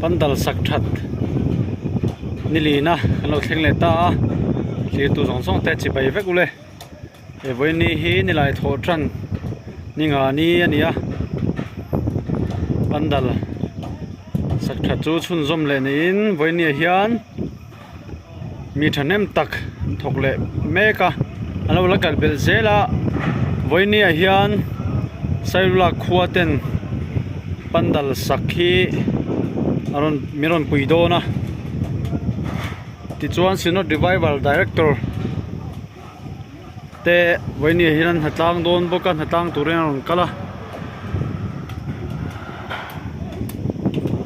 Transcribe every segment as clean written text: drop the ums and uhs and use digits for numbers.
Pandal sak that ni lina kan lo thleng leh ta a thlir tu zawng zawng te chibai vek ule he vawiin hi nilai thawh tan ni nga ni a ni a pandal sak that chu chhunzawm leh niin vawiin ah hian. Mi thahnem tak an thawk leh mek a an lo la kal belh zel a vawiin ah hian sailula khua ten pandal sak hi a rawn min rawn pui dawn a tichuan synod revival director te vawiin ah hian an hnatlang dawn bawk a hnatlang turin an rawn kal a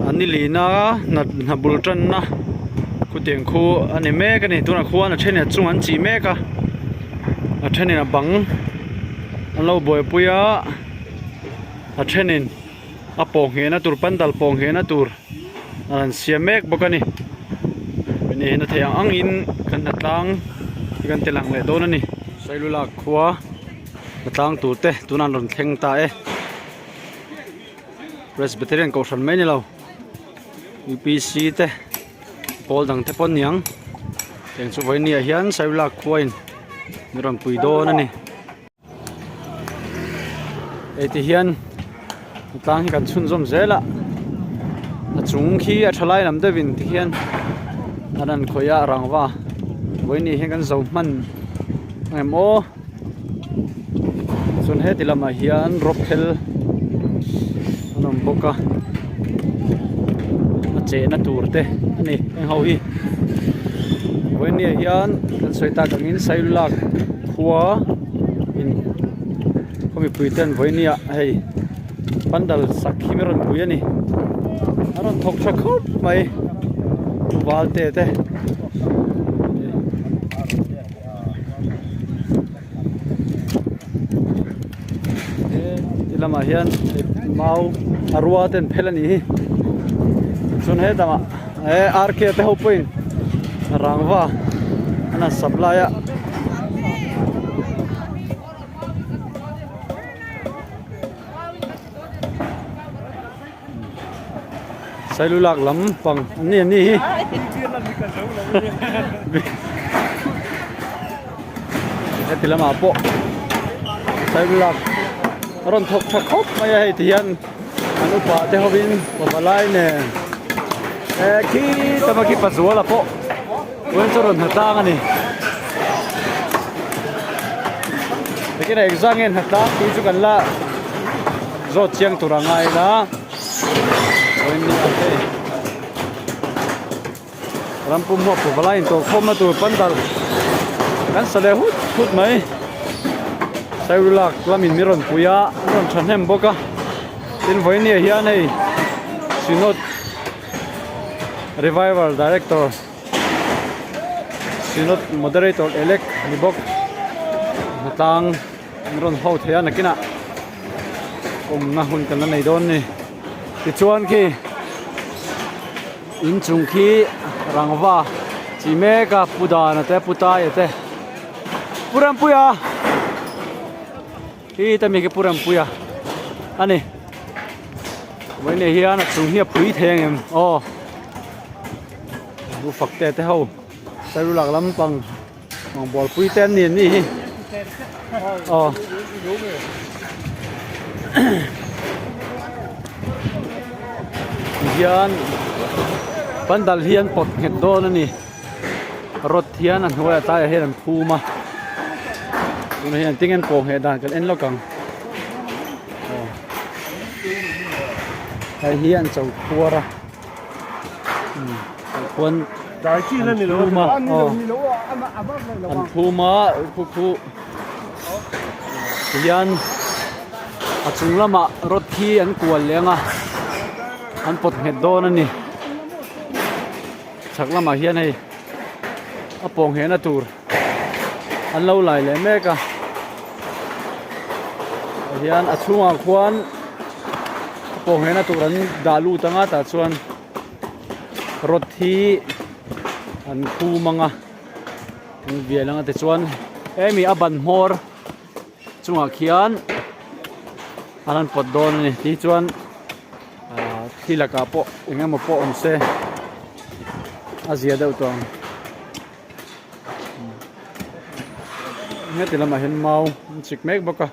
an ni lin a hna bul tanna khutiang khu a ni mek a ni tunah khuan a thenin a chung an chih mek a a thenin a bang an lo buaipui a a thenin a pawh nghehna tur pandal pawh nghehna tur an han siam mek bawk a ni hei hian a theih ang ang in kan hnatlang hi kan ti lang leh dawn a ni sailula khua hnatlang tur te tunah an rawn thleng ta e presbyterian kohhran mai ni lo upc te pawl dang te pawh aniang tiang chu vawiin ni ah hian sailula khua in an rawn pui dawn a ni. Hei ti hian tlang hi kan chhunzawm zel a a chung khi a tha lai lam deuh in ti hian an rawn khawih a rangva vawiin ah hian kan zo hman ang em aw chuan heti lamah hian rawp phel an awm bawk a a chehna tur te a ni heng ho hi vawiin ah hian kan sawi tak angin sailulak khua in khaw mipui ten vawinia hei pandal sak hi a rawn pui a ni a rawn thawk tha khawp mai valte te ti lamah hian mau a rua ten phel a nih hi chuan hetah he R K te ho pawhin rangva an han supply a. Sailu lak lam pang an ni an ni hi heti lamah pawh sailu lak a rawn thawk tha khawp mai a hei ti hian an upa te hovin pavalai nen eh khi tama khi pazuala pawh Uan chu rawn hnatlang a ni. Tikin exam nge hnatlang tih chu kan la zawt chiang tur a ngai la. Uan ni a hei. Rampum hmuak pawh valai in tawh khawmna tur pandal kan sa leh hut hut mai. Sairulak lamin mi rawn pui a, an rawn thahnem bawk a. Tin vawiin hian hei Synod Revival Director Synod Moderator Elect ni bawk hnatlang an rawn ho thei a nakinah awmna hun kan la nei dawn a ni tichuan khi inchung khi rangva chi mek a pu dana te pu taia te pu Rempuia hi ta mi khi pu Rempuia a ni. Vawiin hian a chung hi a phui thei ang em aw bu fak te te ho saru lak lampang mang bual pui te an ni an nih hi aw tihian pandal hi an pawt nghet dawn a ni rod hian a hnuaiah tlaiah hian an phum a tunah hian engtin nge an pawh ngheh dan kan en lawk ang. Hei hi an cho khuar a khuan an phum a aw an phum a khu khu tihian a chung lamah rod hi an kual leng a an pawt nghet dawn a ni chhak lamah hian hei a pawh nghehna tur. An lo lai leh mek a ah hian a chhungah khuan a pawh nghehna tur an dah lut ang a tah chuan rod hi an khum ang a an vial ang a tichuan hemi a ban hmawr chungah khian an rawn pawt dawn a ni tichuan. Thli lakah pawh eng emaw pawh awm se a zia deuh tawh ang. Heti lamah hian mau an chik mek bawk a.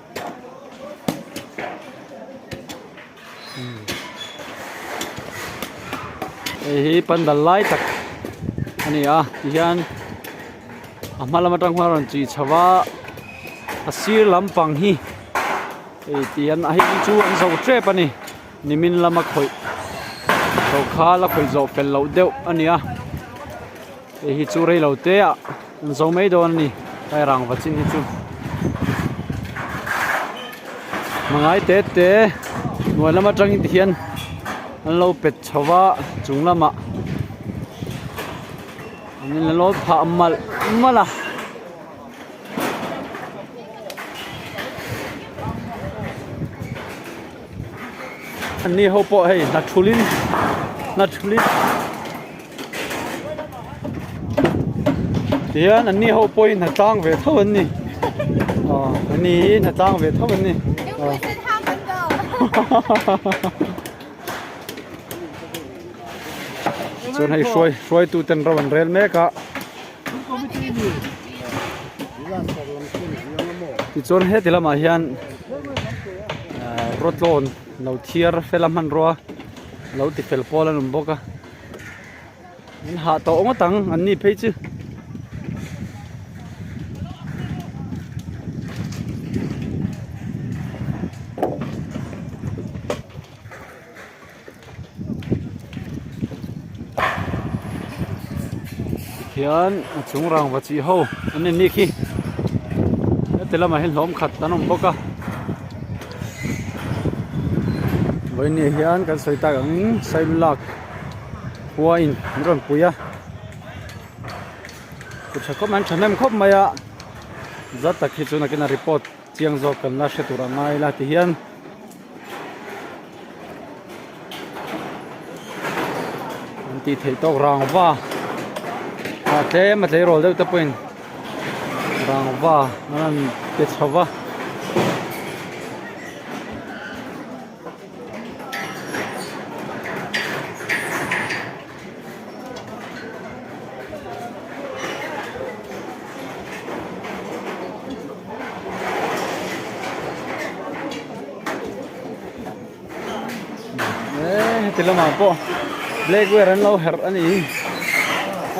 Hei hi pandal lai tak a ni a tihian a hma lam atang huan a rawn chih chho a a sir lampang hi hei tihian a hei chu an zo tep a ni nimin lama khawih zo kha la khawih zawh fel loh deuh a ni a hei hi chu rei lo te ah an zo mai dawn a ni tlai rangva chin hi chu hmangai te te hnuai lam atangin ti hian an lo pet chho va chung lamah an in lo phah malh malh a. Anni ho pawh hei hna thulhin hna thulhin tihian anni ho pawhin hna tlang ve tho an ni aw anni hi hna tlang ve tho an ni aw chuan hei hruai hruaitu ten ro an rel mek a tichuan heti lamah hian ahh rawtlawn lo thiar fel a hmanrua lo ti fel pawl an awm bawk a an hah tawh ngawt ang an ni phei chu. Tikhian a chung rangva chi ho an in nih khi heti lamah hian hlawm khat an awm bawk a vawiin hian kan sawi tak angin sailulak khua in an rawn pui a kut tha khawp mai an thahnem khawp mai a zat tak hi chu nakin a report chiang zawk kan la hre tur a ngai la ti hian. An tih theih tawk rangva ah tlem a tleirawl deuh te pawhin rangva an rawn pe chho va. Eee heti lamah pawh black wear an lo herh a ni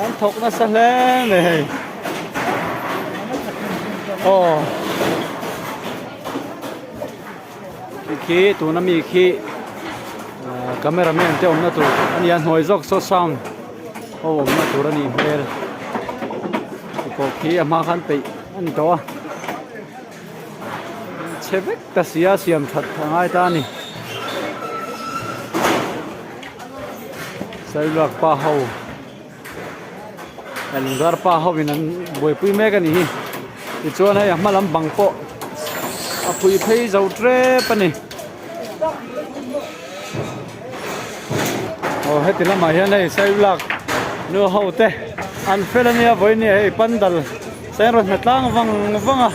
an thawk nasa hle mai hei aw khi tuna mi khi ah camera man te awmna tur a ni a hnuai zawk saw sound ho awmna tur a nih hmel pawh khi a hma khan peih a ni tawh a chhe vek ta si a siam that a ngai ta a ni sailak pa ho lungdar pa ho in an buaipui mek a ni hi tichuan hei a hma lam bang pawh a phui phei zo tep a ni aw heti lamah hian hei sailak nu ho te an fel a nia vawiin ni hei pandal Sain rawn hna tlang vang vang a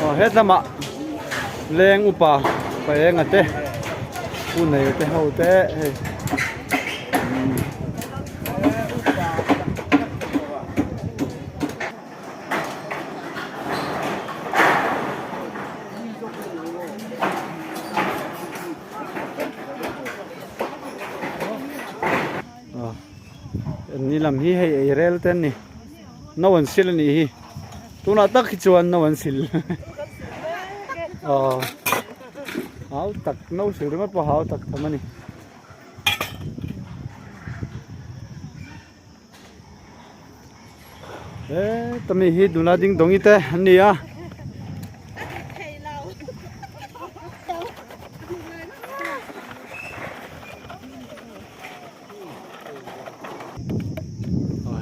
aw hetlama leng upa pa enga te pu nei te ho te hei Ni lam hi hei ei rel te an ni no an sil a nih hi tunah tak hi chuan no an sil aw hau tak no sil ringawt pawh hau tak tham a ni. Heta mi hi nula ding dawngi te an ni a.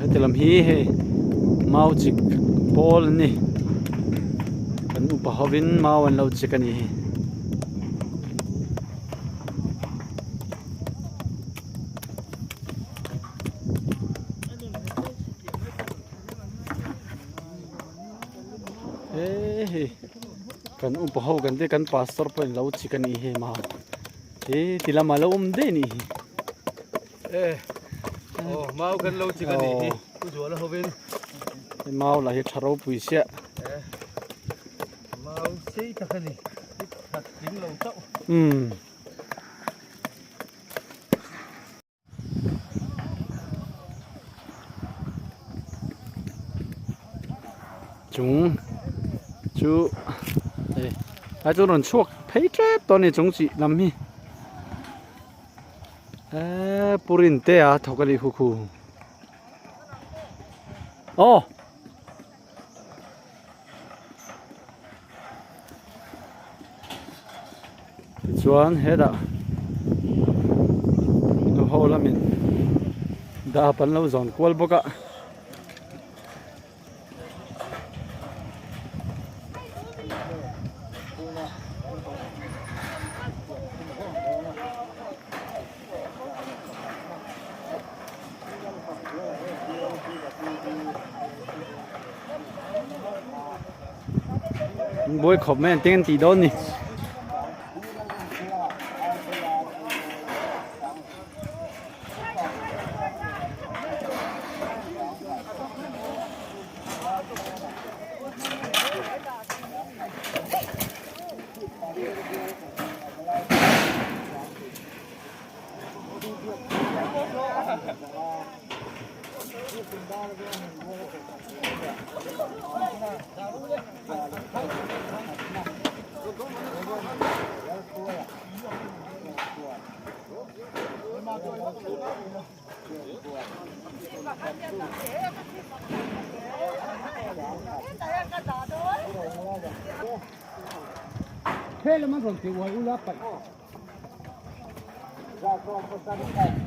Heti lam hi hei mau chik pawl an ni kan upa hovin mau an lo chik a ni hi. He kan upa ho kan te kan pastor pawhin lo chik a nih hi mau he ti lamah lo awm daih a nih hi. E aw mau kan lo chik a nih hi Pu Zuala hovin. Mau lah hi tha ropui siah. Mau sei tak a ni khat tling lo chauh. Umm. Chung chu hei ai chuan rawn chhuak phei tep tawh a ni chung chih lam hi eee pu Rintea thawk a nih khu khu aw. Tichuan hetah nu ho lamin dap an lo zawn kual bawk a. Buai khawp mai an teng an tih dawn ni.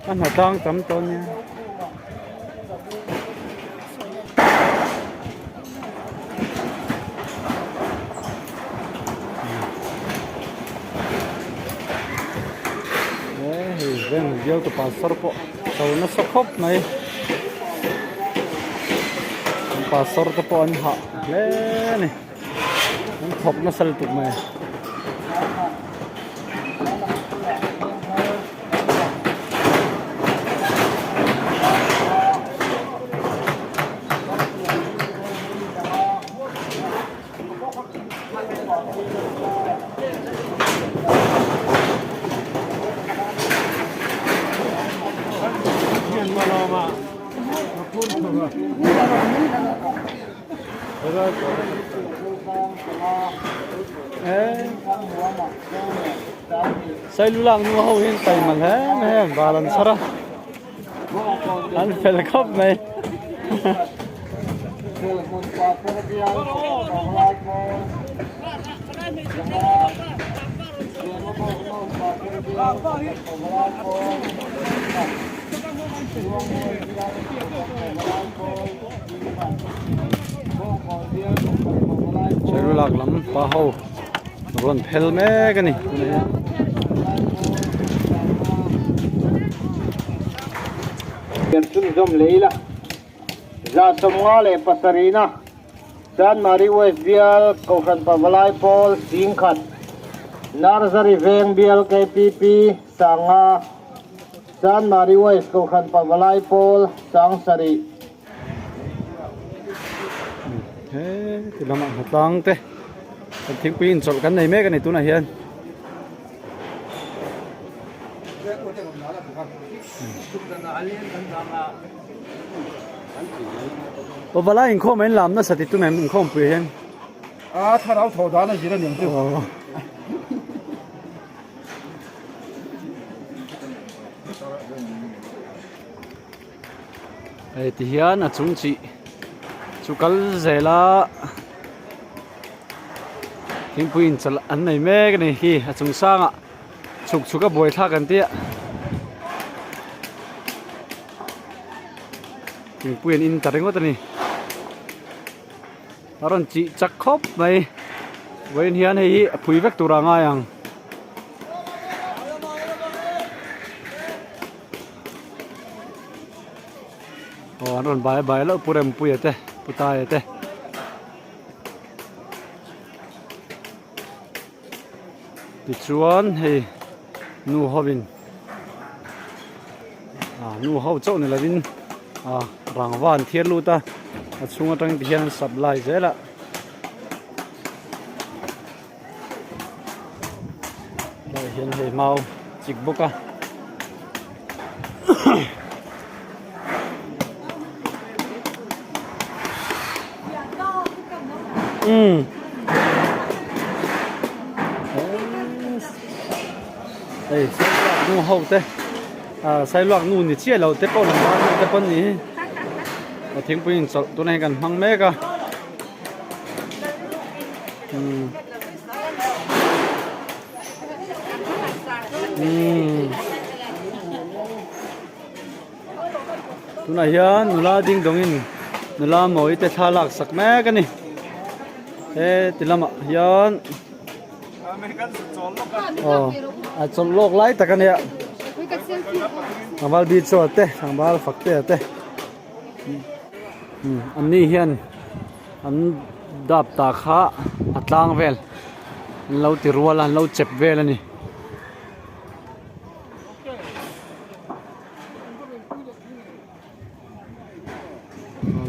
A hna tlang tam tawh nia. He hei veng bial tu pastor pawh to nasa khawp mai. An pastor te pawh an hah hle a ni. An thawk nasa lutuk mai. Sailu lak nu ho hian taima hle mai a val an chhar a an fel khawp mai. Sailu lak lam pa ho rawn phel mek a ni tunah hian. Kan chhunzawm leh ila 57 na Chanmari West Bial Kohhran Pavalai Pawl Singkhat Nursery Veng Bial KPP Sanga Chanmari West Kohhran Pavalai Pawl Sangsarih. He ti lamah hnatlang te kan thingpui inchawlh kan nei mek a ni tunah hian. Pavalai inkhawm a inlam nasa ti tunah inkhawmpui hian. A thlarau thaw dan a zir a ni ang chu. Hei ti hian a chung chih chu kal zel a thingpui inchawlh an nei mek a ni hi a chung sangah chhuk chhuk a buai thlak an tia thingpui an in ta ringawt a ni a rawn chih chak khawp mai vawiin hian hei hi a phui vek tur a ngai ang. Aw an rawn bai bai loh Pu Rempuia te Pu Taia te. Tichuan hei nu hovin. Ah nu ho chauh ni lovin ah rangva an thiar lut a a chhung atang ti hian an supply zel a. Tlaiah hian hei mau chik bawk a. Umm hei Sailuak nu ho te ah Sailuak nu ni chiah lo te pawh lam nu te pawn ni hi thingpui in chawlh tunah hian kan hmang mek a. Umm umm tunah hian nula ding dawngin nula mawi te thla lak sak mek a ni he ti lamah hian aw a chawlh lawk lai tak a nia tlangval bi chaw te tlangval fak te te an ni hian an dap ta kha a tlang vel an lo ti rual a an lo chep vel a ni.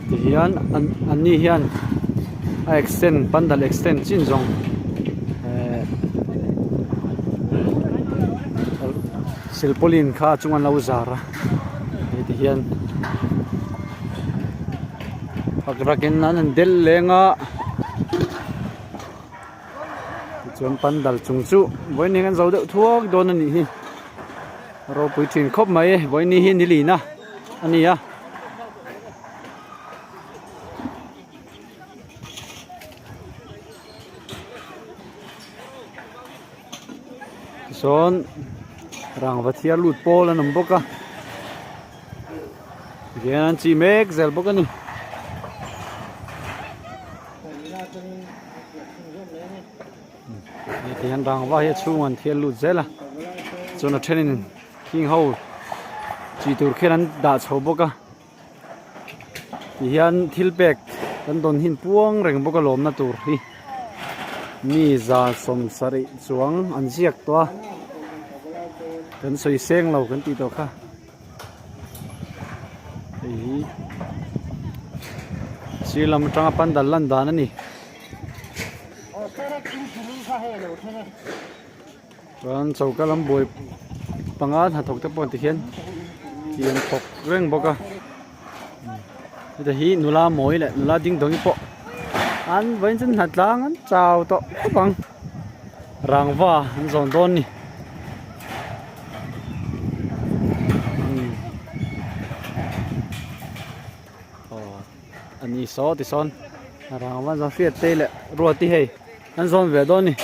Ti hian an an ni hian a extend pandal extend chin zawng ehh silpaulin kha a chung an lo zar a hei ti hian fak rakin an han del leng a tichuan pandal chung chu vawiin an zo deuh thuak dawn a nih hi. Ropui thin khawp mai vawiin hi ni lina a ni a. Tichuan rangva thiar lut pawl an awm bawk a tihian an chih mek zel bawk a ni. Tihian rangva hi a chhungah an thial lut zel a chuan a thenin khing ho chih tur khian an dah chho bawk a tihian thil pek kan dawn hin puang reng bawk a lawmna tur hi mi 70 chuang an ziak tawh a kan sawi seng lo kan tih tawh kha. Hei hi sir lam atanga pandal lan dan a ni. Chuan choka lam buai panga hnathawk te pawh ti hian ti an thawk reng bawk a heta hi nula mawi leh nula ding dawng pawh an vawiin chu hnatlang an chau tawh khawp ang rangva an zawn dawn a ni. Aw a ni saw ti sawn rangva zawn hriat te leh ruati hei an zawn ve dawn a ni.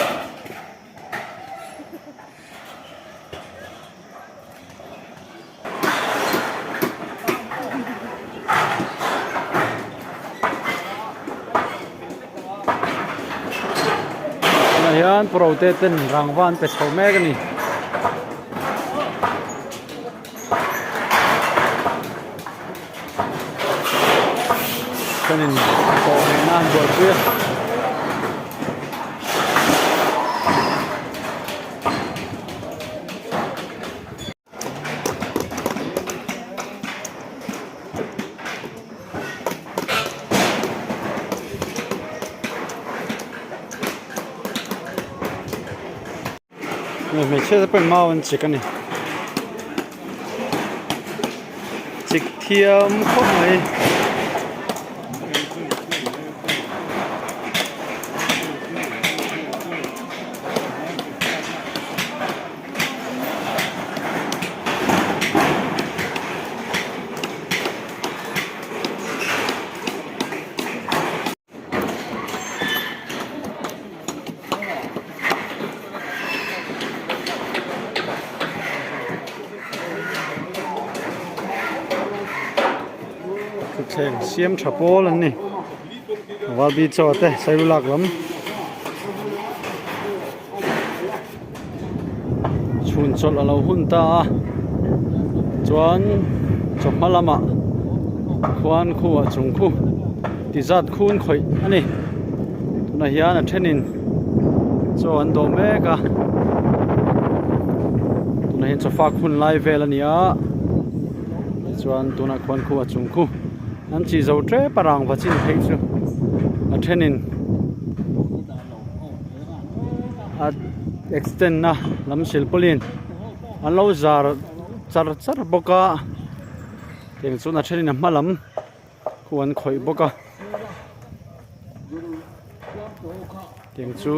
Tunah hian prote ten rangva an pe chho mek a ni. Chuanin pawh nena an buaipui a. Hmeichhia te pawhin mau an chik a ni chik thiam khawp mai. Thutthleng siam tha pawl an ni Valbi chaw te Sailulak lam. Chhun chawlh a lo hun ta a chuan chawhma lamah khuan khuah chung khu ti zat khun khawih a ni tunah hian a thenin chaw an dawh mek a tunah hian chawfak hun lai vel a ni a. Tichuan tunah khuan khu a chung khu an chih zo tep a rangva chin phei chu a thenin a extend na lam silpawlin an lo zar char char bawk a tiang chuan a thenin a hma lam khu an khawih bawk a tiang chu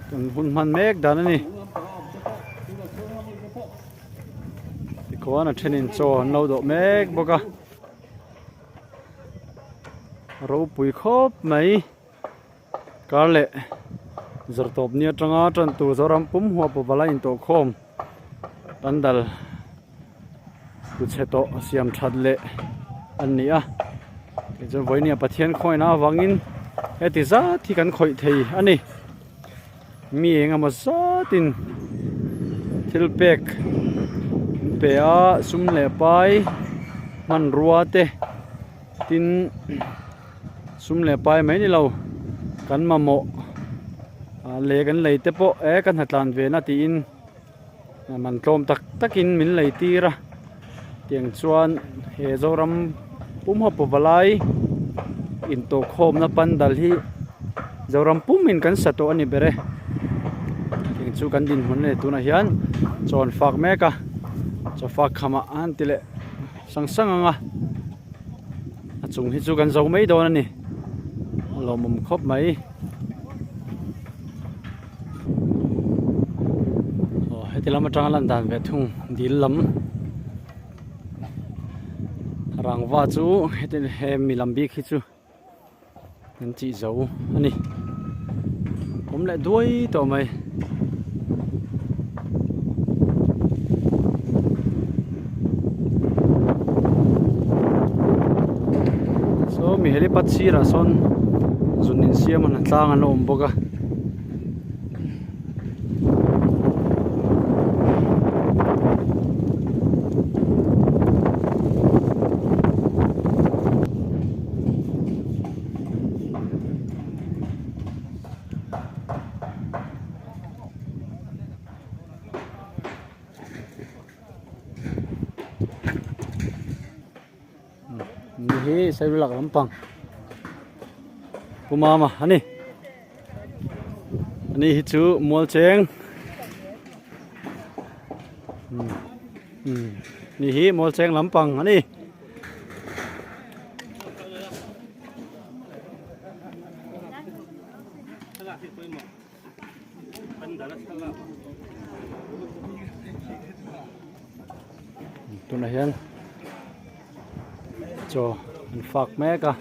kan hun hman mek dan a ni tikhuan a thenin chaw an lo dawh mek bawk a ropui khawp mai kar leh zawrtawp ni atanga tan tur Zoram pum huap pavala intawhkhawm pandal ku chhe tawh siam that leh an ni a tichuan vawinia Pathian khawina avangin heti zat hi kan khawih thei a ni mi eng emaw zatin thil pek an pe a sum leh pai hmanrua te tin sum leh pai mai ni lo kan mamawh leh kan lei te pawh eh ka hnatlan ve na tiin. Man tlawm tak takin min lei tir a tiang chuan he Zoram pum haw pavalai intawhkhawmna pandal hi Zoram pumin kan sa tawh a ni ber e tiang chu kan dinhmun a ni tunah hian chaw an fak mek a chaw fak khamah a han ti leh sang sang ang a a chung hi chu kan zo mai dawn a ni a lawmawm khawp mai. Aw heti lam atanga lan dan ve thung dil lam rangva chu heti hemi lam bik hi chu an chih zo a ni awm leh duai tawh mai. Saw mi helipad sirah sawn zun insiam a hnatlang an la awm bawk a. Ni hi sailulak lampang Pu Mama a ni ani hi chu mual cheng ni hi mual cheng lampang a ni. Tunah hian chaw an fak mek a.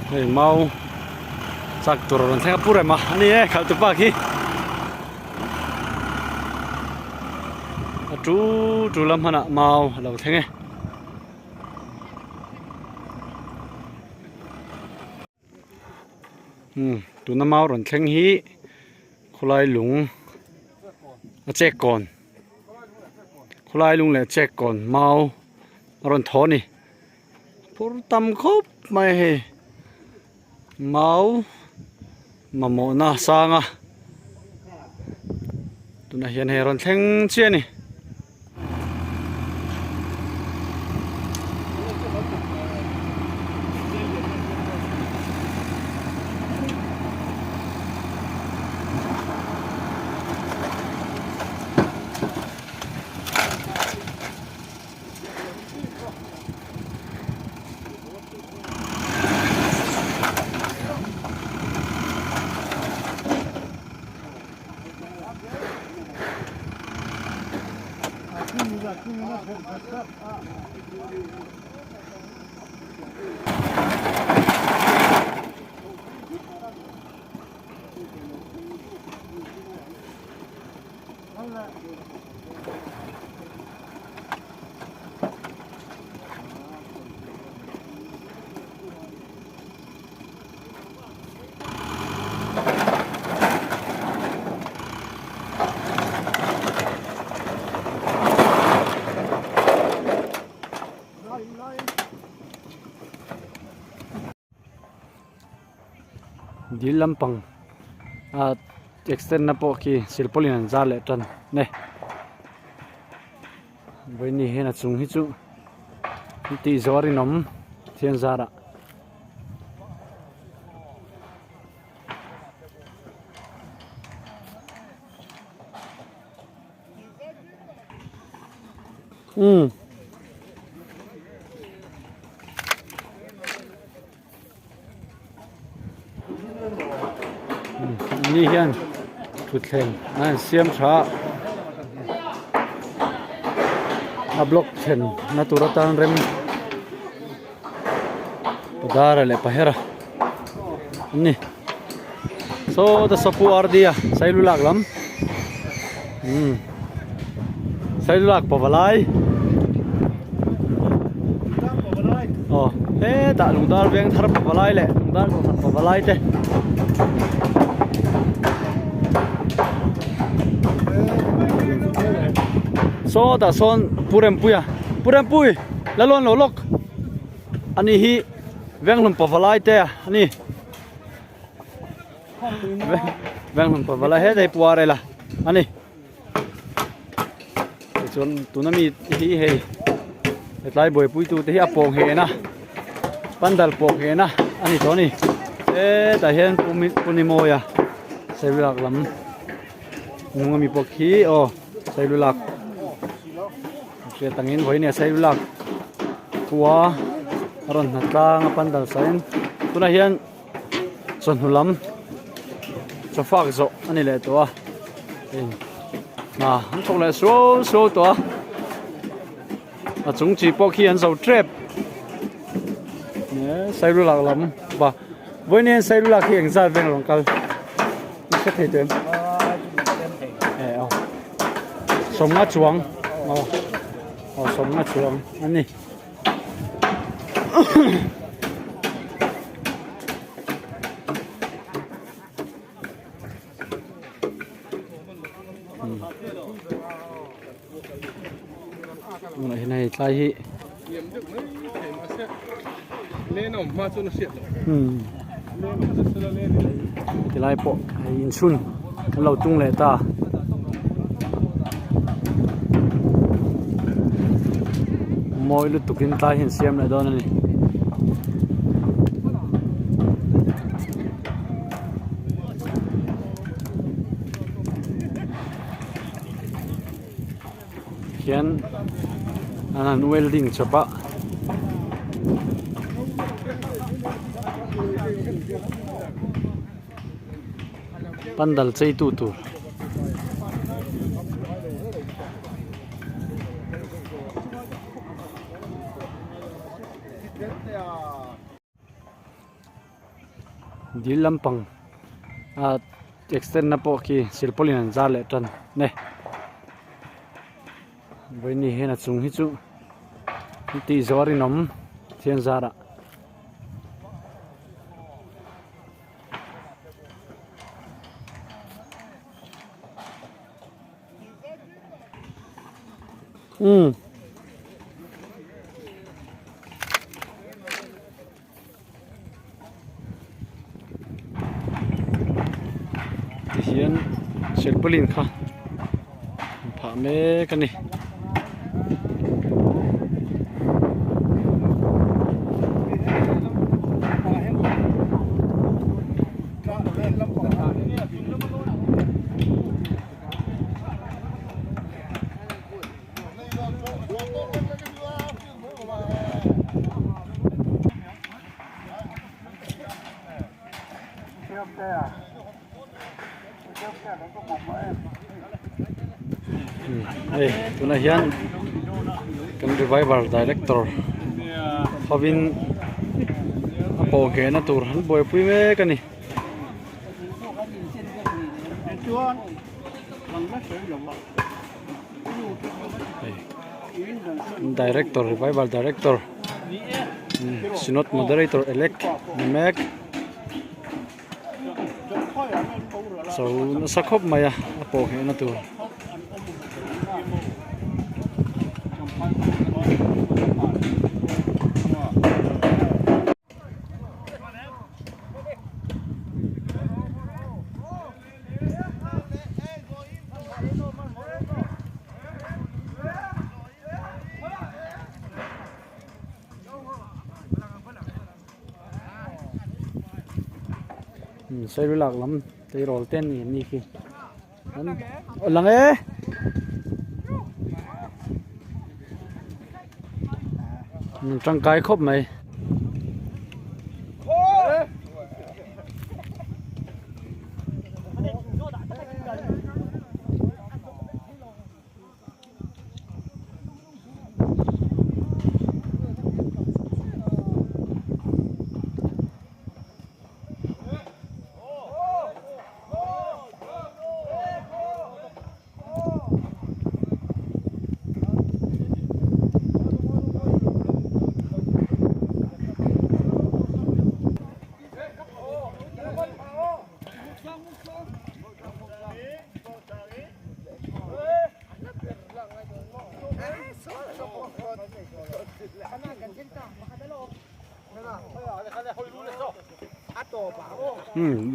Hei mau chak tur a rawn thleng a pu rem a a ni e khalh tu pa khi a tu tu lam hmanah mau a lo thleng e. Tuna mau rawn thleng hi khawlai lung a chek kawn khawlai lung leh chek kawn mau a rawn thaw a ni phur tam khawp mai a hei mau mamawhna a sang a tunah hian hei a rawn thleng chiah a ni. Dil lampang ah extend na pawh khi silpaulin an zar leh tan a ni vawiin hian a chung hi chu tih zawh a rinawm thian zarah. Umm ni hian thutthleng a in siam tha a a block thlen na tur atan rem Padara leh Pahera an ni saw ta sapu ardi a sailulak lam umm sailulak pavalai aw hetah lungdar veng thar pavalai leh lungdar kohhran pavalai te. Sawtah sawn Pu Rempuia Pu Rempui la lawn lo lawk. Ani hi Venghlum pavalai te a ni. Venghlum pavalai he hei puar ela a ni. Tichuan tuna mi hi hei hetlai buaipui tu te hi a pawng hen a pandal pawng hen a a ni tawh a ni. Hetah hian Pu Nimawia Sailulak lam hnung ami pawh khi aw Sailulak. Hriat angin vawiin ah Sailulak khua a rawn hna tlang a pandal sain tunah hian chawhnu lam chawfak zawh a ni leh tawh a hei hna an thawk leh suau suau tawh a a chung chi pawh khi an zo tep Sailulak lam va vawiin hian Sailulak hi engzat vel a rawn kal i hre thei tawh em? Sawmnga chuang aw aw sawmnga chuang a ni tunah hian hei tlai hi tilai pawh hei inchhun an lo tung leh ta mawi lutuk in tlai hi an siam leh dawn a ni. Hian an han welding chawp a pandal chei tu tur. Dil lampang ah extend na pawh khi silpaulin an zar leh tan a ni vawiin hian a chung hi chu tih zawh a rinawm thian zarah. Umm. Tihian silpaulin kha an phah mek a ni. Hei tunah hian. Kan revival director hovin a pawh nghehna tur an buaipui mek a ni. Director revival director synod moderator elect ni mek cho nasa khawp mai a a pawh nghehna tur. Sailulak lam tleirawl te an ni an ni khi an aw lang e an tangkai khawp mai.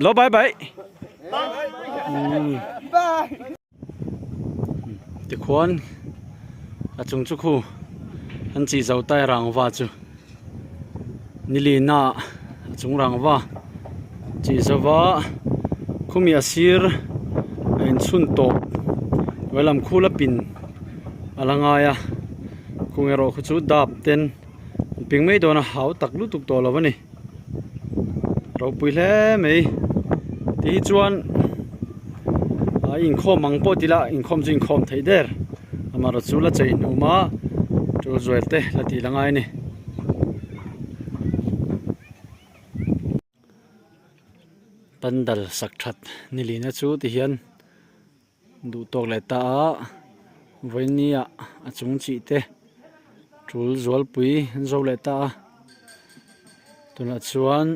Lo bye bye tikhuan a chung chu khu an chih zo tai rangva chu nilina a chung rangva chih zova khumi a sir a inchhun tawp veilam khu la pin a la ngai a kung erawh khu chu dap ten an ping mai dawn a hau tak lutuk tawh lo a ni ropui hle mai ti hi chuan a inkhawm ang pawh ti ila inkhawm chu inkhawm theih der amaherawhchu chu la chei hnum a tul zual te la tih la ngai a ni. Pandal sak that ni lina chu ti hian duh tawk leh ta a vawiini ah a chung chih te tul zualpui an zo leh ta a tunah chuan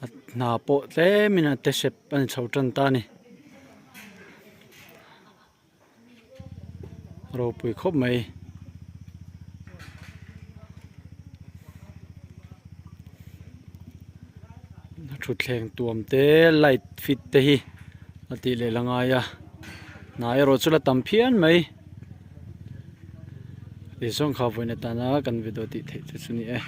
a hna pawh tlem in a te sep a ni chho tan ta a ni ropui khawp mai. Thutthleng tuam te light fit te hi a tih leh la ngai a hna erawh chu la tam phian mai tih zawng kha vawiin atana kan video tih theih chu chu ni e.